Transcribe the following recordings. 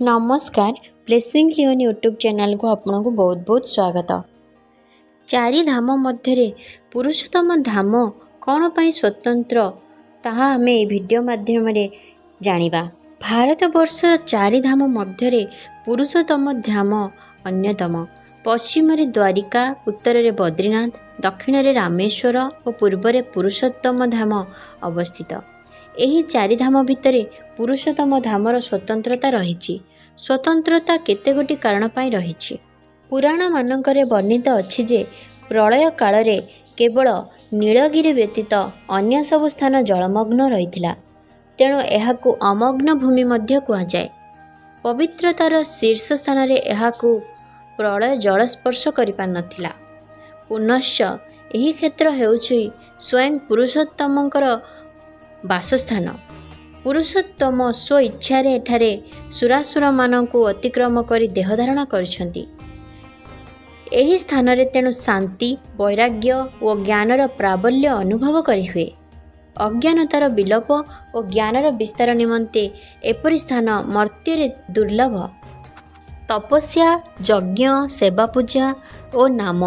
ନମସ୍କାର, blessing Leone YouTube ଚ୍ୟାନେଲକୁ ଆପଣଙ୍କୁ ବହୁତ ବହୁତ ସ୍ୱାଗତ। ଚାରି ଧାମ ମଧ୍ୟରେ ପୁରୁଷୋତ୍ତମ ଧାମ କ'ଣ ପାଇଁ ସ୍ୱତନ୍ତ୍ର, ତାହା ଆମେ ଏହି ଭିଡ଼ିଓ ମାଧ୍ୟମରେ ଜାଣିବା। ଭାରତବର୍ଷର ଚାରି ଧାମ ମଧ୍ୟରେ ପୁରୁଷୋତ୍ତମ ଧାମ ଅନ୍ୟତମ। ପଶ୍ଚିମରେ ଦ୍ୱାରିକା, ଉତ୍ତରରେ ବଦ୍ରିନାଥ, ଦକ୍ଷିଣରେ ରାମେଶ୍ୱର ଓ ପୂର୍ବରେ ପୁରୁଷୋତ୍ତମ ଧାମ ଅବସ୍ଥିତ। ଏହି ଚାରି ଧାମ ଭିତରେ ପୁରୁଷୋତ୍ତମ ଧାମର ସ୍ୱତନ୍ତ୍ରତା ରହିଛି। ସ୍ୱତନ୍ତ୍ରତା କେତେଗୋଟି କାରଣ ପାଇଁ ରହିଛି। ପୁରାଣମାନଙ୍କରେ ବର୍ଣ୍ଣିତ ଅଛି ଯେ ପ୍ରଳୟ କାଳରେ କେବଳ ନୀଳଗିରି ବ୍ୟତୀତ ଅନ୍ୟ ସବୁ ସ୍ଥାନ ଜଳମଗ୍ନ ରହିଥିଲା। ତେଣୁ ଏହାକୁ ଅମଗ୍ନ ଭୂମି ମଧ୍ୟ କୁହାଯାଏ। ପବିତ୍ରତାର ଶୀର୍ଷ ସ୍ଥାନରେ ଏହାକୁ ପ୍ରଳୟ ଜଳ ସ୍ପର୍ଶ କରିପାରିନଥିଲା। ପୁନଶ୍ଚ ଏହି କ୍ଷେତ୍ର ହେଉଛି ସ୍ୱୟଂ ପୁରୁଷୋତ୍ତମଙ୍କର ବାସସ୍ଥାନ। ପୁରୁଷୋତ୍ତମ ସ୍ୱ ଇଚ୍ଛାରେ ଏଠାରେ ସୁରାସୁରମାନଙ୍କୁ ଅତିକ୍ରମ କରି ଦେହ ଧାରଣ କରିଛନ୍ତି। ଏହି ସ୍ଥାନରେ ତେଣୁ ଶାନ୍ତି, ବୈରାଗ୍ୟ ଓ ଜ୍ଞାନର ପ୍ରାବଲ୍ୟ ଅନୁଭବ କରିହୁଏ। ଅଜ୍ଞାନତାର ବିଲୋପ ଓ ଜ୍ଞାନର ବିସ୍ତାର ନିମନ୍ତେ ଏପରି ସ୍ଥାନ ମର୍ତ୍ତ୍ୟରେ ଦୁର୍ଲଭ। ତପସ୍ୟା, ଯଜ୍ଞ, ସେବା ପୂଜା ଓ ନାମ,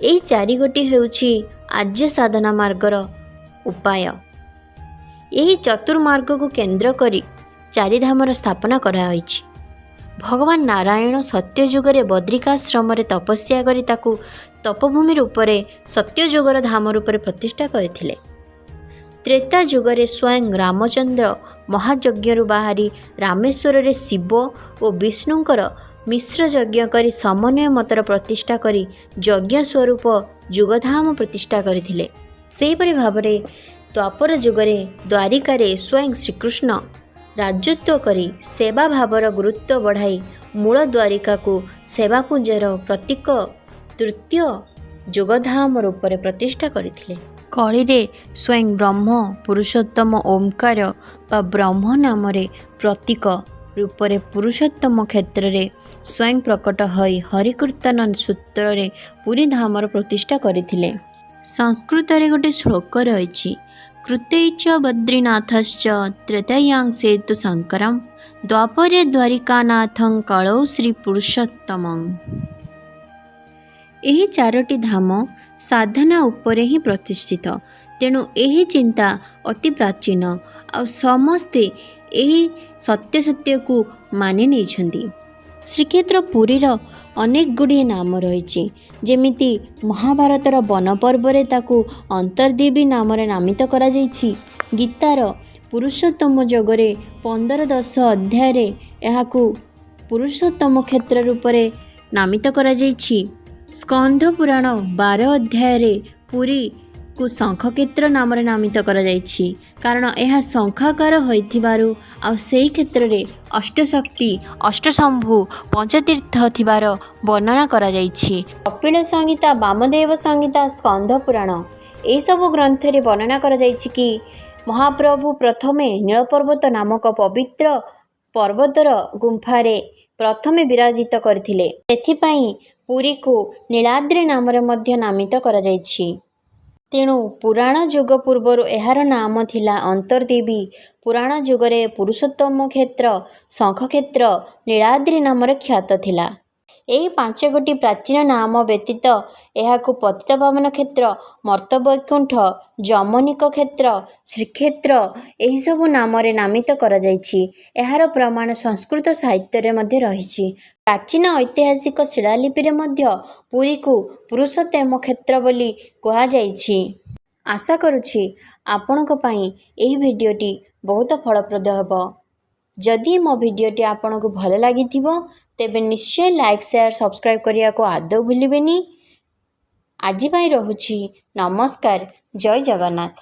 ଏହି ଚାରିଗୋଟି ହେଉଛି ଆର୍ଯ୍ୟ ସାଧନା ମାର୍ଗର ଉପାୟ। ଏହି ଚତୁର୍ମାର୍ଗକୁ କେନ୍ଦ୍ର କରି ଚାରିଧାମର ସ୍ଥାପନା କରାହୋଇଛି। ଭଗବାନ ନାରାୟଣ ସତ୍ୟଯୁଗରେ ବଦ୍ରିକାଶ୍ରମରେ ତପସ୍ୟା କରି ତାକୁ ତପଭୂମି ରୂପରେ, ସତ୍ୟଯୁଗର ଧାମ ରୂପରେ ପ୍ରତିଷ୍ଠା କରିଥିଲେ। ତ୍ରେତା ଯୁଗରେ ସ୍ୱୟଂ ରାମଚନ୍ଦ୍ର ମହାଯଜ୍ଞରୁ ବାହାରି ରାମେଶ୍ୱରରେ ଶିବ ଓ ବିଷ୍ଣୁଙ୍କର ମିଶ୍ର ଯଜ୍ଞ କରି ସମନ୍ୱୟ ମତର ପ୍ରତିଷ୍ଠା କରି ଯଜ୍ଞ ସ୍ୱରୂପ ଯୁଗଧାମ ପ୍ରତିଷ୍ଠା କରିଥିଲେ। ସେହିପରି ଭାବରେ ଦ୍ୱାପର ଯୁଗରେ ଦ୍ୱାରିକାରେ ସ୍ୱୟଂ ଶ୍ରୀକୃଷ୍ଣ ରାଜତ୍ୱ କରି ସେବା ଭାବର ଗୁରୁତ୍ୱ ବଢ଼ାଇ ମୂଳ ଦ୍ୱାରିକାକୁ ସେବା ପୂଜାର ପ୍ରତୀକ ତୃତୀୟ ଯୁଗଧାମ ରୂପରେ ପ୍ରତିଷ୍ଠା କରିଥିଲେ। କଳିରେ ସ୍ୱୟଂ ବ୍ରହ୍ମ ପୁରୁଷୋତ୍ତମ ଓମ୍କାର ବା ବ୍ରହ୍ମ ନାମରେ ପ୍ରତୀକ ରୂପରେ ପୁରୁଷୋତ୍ତମ କ୍ଷେତ୍ରରେ ସ୍ୱୟଂ ପ୍ରକଟ ହୋଇ ହରିକୀର୍ତ୍ତନ ସୂତ୍ରରେ ପୁରୀ ଧାମର ପ୍ରତିଷ୍ଠା କରିଥିଲେ। ସଂସ୍କୃତରେ ଗୋଟେ ଶ୍ଲୋକ ରହିଛି, କୃତେ ଚ ବଦ୍ରିନାଥଶ୍ଚ ତ୍ରେତାୟାଂ ସେତୁ ଶଙ୍କରಂ ଦ୍ୱାପରେ ଦ୍ୱାରିକାନାଥଂ କଳୌ ଶ୍ରୀ ପୁରୁଷୋତ୍ତମଂ। ଏହି ଚାରୋଟି ଧାମ ସାଧନା ଉପରେ ହିଁ ପ୍ରତିଷ୍ଠିତ। ତେଣୁ ଏହି ଚିନ୍ତା ଅତି ପ୍ରାଚୀନ, ଆଉ ସମସ୍ତେ ଏହି ସତ୍ୟସତ୍ୟକୁ ମାନି ନେଇଛନ୍ତି। ଶ୍ରୀକ୍ଷେତ୍ର ପୁରୀର ଅନେକ ଗୁଡ଼ିଏ ନାମ ରହିଛି। ଯେମିତି ମହାଭାରତର ବନପର୍ବରେ ତାକୁ ଅନ୍ତର୍ଦେବୀ ନାମରେ ନାମିତ କରାଯାଇଛି। ଗୀତାର ପୁରୁଷୋତ୍ତମ ଯୋଗରେ 15 10 ଅଧ୍ୟାୟରେ ଏହାକୁ ପୁରୁଷୋତ୍ତମ କ୍ଷେତ୍ର ରୂପରେ ନାମିତ କରାଯାଇଛି। ସ୍କନ୍ଧ ପୁରାଣ 12 ଅଧ୍ୟାୟରେ ପୁରୀକୁ ଶଙ୍ଖକ୍ଷେତ୍ର ନାମରେ ନାମିତ କରାଯାଇଛି, କାରଣ ଏହା ଶଙ୍ଖାକାର ହୋଇଥିବାରୁ ଆଉ ସେହି କ୍ଷେତ୍ରରେ ଅଷ୍ଟଶକ୍ତି, ଅଷ୍ଟଶମ୍ଭୁ, ପଞ୍ଚତୀର୍ଥ ଥିବାର ବର୍ଣ୍ଣନା କରାଯାଇଛି। କପିଳ ସଂହିତା, ବାମଦେବ ସଂହିତା, ସ୍କନ୍ଧ ପୁରାଣ, ଏହିସବୁ ଗ୍ରନ୍ଥରେ ବର୍ଣ୍ଣନା କରାଯାଇଛି କି ମହାପ୍ରଭୁ ପ୍ରଥମେ ନୀଳପର୍ବତ ନାମକ ପବିତ୍ର ପର୍ବତର ଗୁମ୍ଫାରେ ପ୍ରଥମେ ବିରାଜିତ କରିଥିଲେ। ସେଥିପାଇଁ ପୁରୀକୁ ନୀଳାଦ୍ରି ନାମରେ ମଧ୍ୟ ନାମିତ କରାଯାଇଛି। ତେଣୁ ପୁରାଣ ଯୁଗ ପୂର୍ବରୁ ଏହାର ନାମ ଥିଲା ଅନ୍ତର୍ଦେବୀ। ପୁରାଣ ଯୁଗରେ ପୁରୁଷୋତ୍ତମ କ୍ଷେତ୍ର, ଶଙ୍ଖକ୍ଷେତ୍ର, ନୀଳାଦ୍ରି ନାମରେ ଖ୍ୟାତ ଥିଲା। ଏହି ପାଞ୍ଚ ଗୋଟି ପ୍ରାଚୀନ ନାମ ବ୍ୟତୀତ ଏହାକୁ ପତିତପାବନ କ୍ଷେତ୍ର, ମର୍ତ୍ତବୈକୁଣ୍ଠ, ଯମନିକ କ୍ଷେତ୍ର, ଶ୍ରୀକ୍ଷେତ୍ର, ଏହିସବୁ ନାମରେ ନାମିତ କରାଯାଇଛି। ଏହାର ପ୍ରମାଣ ସଂସ୍କୃତ ସାହିତ୍ୟରେ ମଧ୍ୟ ରହିଛି। ପ୍ରାଚୀନ ଐତିହାସିକ ଶିଳାଲିପିରେ ମଧ୍ୟ ପୁରୀକୁ ପୁରୁଷୋତ୍ତମ କ୍ଷେତ୍ର ବୋଲି କୁହାଯାଇଛି। ଆଶା କରୁଛି ଆପଣଙ୍କ ପାଇଁ ଏହି ଭିଡ଼ିଓଟି ବହୁତ ଫଳପ୍ରଦ ହେବ। ଯଦି ମୋ ଭିଡ଼ିଓଟି ଆପଣଙ୍କୁ ଭଲ ଲାଗିଥିବ, ତେବେ ନିଶ୍ଚୟ ଲାଇକ୍, ସେୟାର, ସବସ୍କ୍ରାଇବ୍ କରିବାକୁ ଆଦୌ ଭୁଲିବେନି। ଆଜି ପାଇଁ ରହୁଛି। ନମସ୍କାର, ଜୟ ଜଗନ୍ନାଥ।